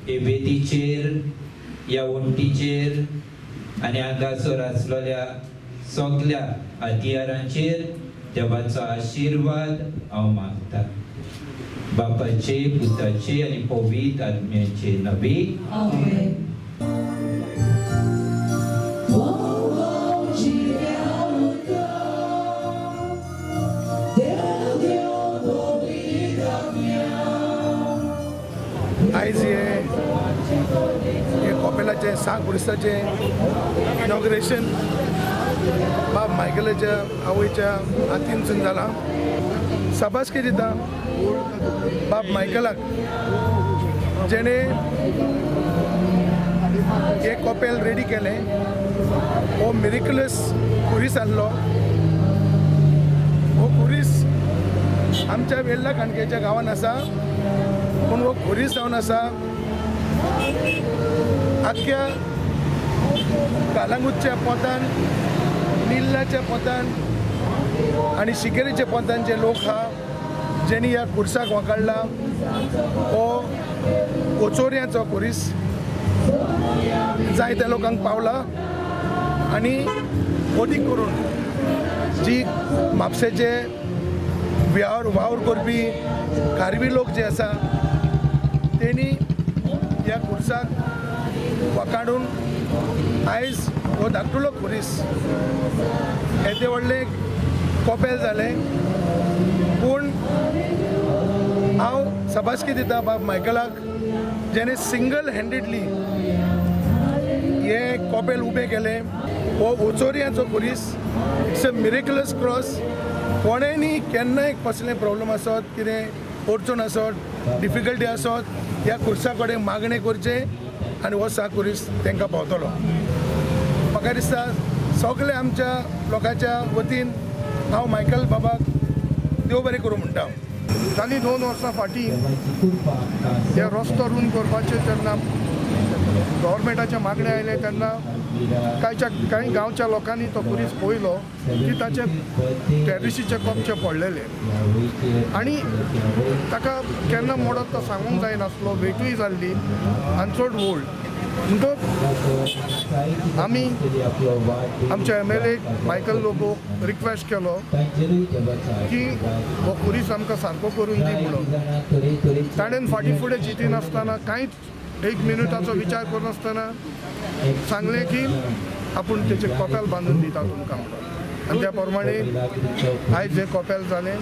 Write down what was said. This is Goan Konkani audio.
हे वेदीचेर ह्या वण्टीचेर आनी हांगासर आसलेल्या सगल्या हतियारांचेर देवाचो आशिर्वाद हांव मागता. बापाचे, पुताचे आनी पवित्र आत्म्याचे नवी. आमेन. आयज हे कॉपेलाचें सांग खुरिस्ताचें इनॉग्रेशन बाब मायकलाच्या आवयच्या हातीनसून जालां. शाबासकी दिता बाब मायकलाक जेणे हे कॉपेल रेडी केलें. हो मिरिकुलस खुरीस आहलो. हो खुरीस आमच्या वेल्ला काणकेच्या गांवान आसा, पूण हो खुरीस जावन आसा आख्ख्या कालांगूटच्या पोंतान, निल्लाच्या पोंतान आनी शिकेरीच्या पोंतान जे लोक आहा जेणी ह्या खुर्साक वांकाडला. हो कोचोऱ्याचो खुरीस जायत्या लोकांक पावला आनी अदीक करून जी म्हापशेचे वावर करपी खारवी लोक जे आसा तेणी ह्या खुर्साक वाकाडून आयज हो धाकटुलो खुरीस येदें व्हडलें कॉपेल जालें. पूण हांव शाबासकी दिता बाब मायकलाक जेणे सिंगल हँडेडली हें कॉपेल उबें केलें. हो ओचोरयांचो खुरीस, it's a miraculous cross. कोणेंय केन्नाय कसलें प्रॉब्लम आसत, कितें अडचण आसत, डिफिकल्टी आसत, ह्या खुर्सा कडेन मागणें करचें आनी हो सा खुरीस तांकां पावतलो. म्हाका दिसता सगळे आमच्या लोकांच्या वतीन हांव मायकल बाबाक देव बरें करूं म्हणटा. जाली 2 वर्सां फाटीं हे रस्तो रूंद करपाचे जेन्ना गव्हर्मेंटाचे मागणें आयलें तेन्ना कांय गांवच्या लोकांनी तो खुरीस पळयलो की ताचे टॅरिसीचे कोपचे पडलेले आनी ताका केन्ना मोडत तो सांगूंक जायनासलो. वेटूय जाल्ली आनी चड व्हड. म्हणटकच आमी आमच्या MLA Michael Lobo request केलो की हो खुरीस आमकां सारको करून दी म्हणून. ताणें फाटीं फुडें चिंतिनासतना कांयच एक मिनटाचो विचार करनासतना सांगलें की आपूण तेचें कॉपेल बांदून दिता तुमकां म्हणून. आनी त्या प्रमाणे आयज हें कॉपेल जालें.